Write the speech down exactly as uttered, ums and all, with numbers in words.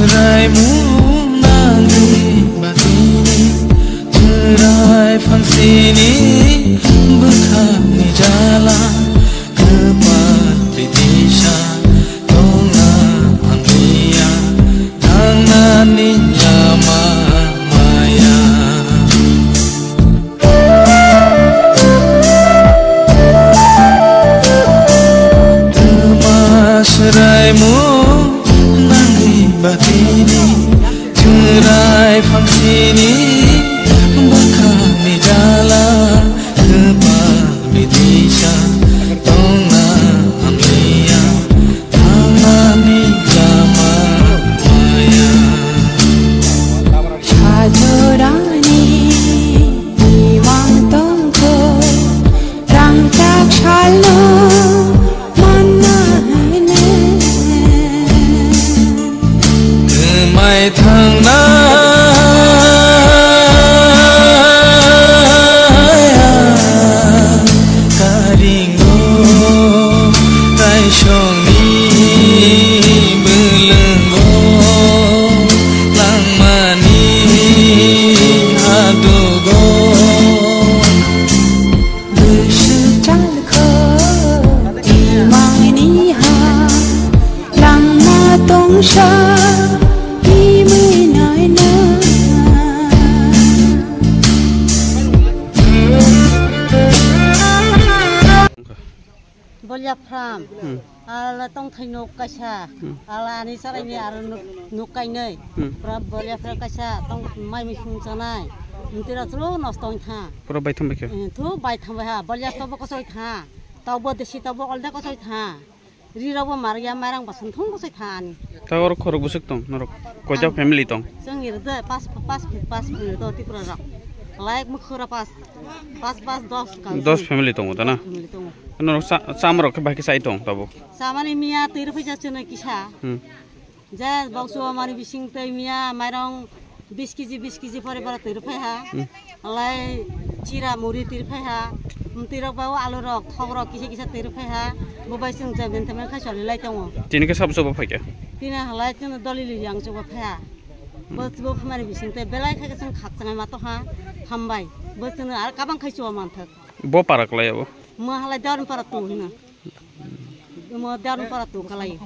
Raimung nangni batini, chwrai phangsini bwkhakni jala, kwpal bidisa tongna hamliya, thangnani lama maya. Twma swraimo nangni batini, chwrai phangsini bwkhakni jala, kwpal bidisa tongna hamliya, thangnani lama maya. Sajorani imang tongkho, rangchak salno manna hene. Kwmai thangnai karingo kaisongni bwlwngo langmani hadugo. Bwswk chalkho imangni ha langma tongsa imui naina. Bolya farm. Hmm. Ala tongthai nuk kaisa. Hmm. Ala ani charaini aro nuk, nuk kainwi. Hmm. Pura bolya farm kaisa tong mai mui sung chanai. Mtira chwlo nosto wng tha. Pura baitham bai khe. Eh, thu baitham bai ha. Bolya tobo kosoi tha. Tobo desi tobo olda kosoi tha. Ri rokbo marya mairang basong thong kosoi tha ani. Ta oro khorok bwswk tong norok? Koita family tong? Chwng ri de pas, pas, pas family to Tripura rok. Laik mukhura pas, pas, pas, dos ka. Dos family tongo ta na? Family tongo. Norok cha-, chama rok khe bahai khe chai tong tabuk? Chamani miya twi rwphai jak chwng kisa. Hmm. Je bokso mani bising twi miya mairong bis kg, bis kg pore pore twi rwphai ha. Hmm. Alai chira muri twi rwphai ha. Twi rok ba alu rok, thok rok kisa kisa twi rwphai ha. Bo bai chwng je ben temen khai choli lai tongo. Tini khe sabo choba phai khe? Tini halai chwng doli li yang choba phai ha. Bo, bo phamani bising twi belai khai chwng khak changai ma to ha. Hambai. Bo chwng ar kabang khai choba man thak. Bo para kwlai abo? Mo halai Dewan para tu hino. Mo Dewan para tu kalai.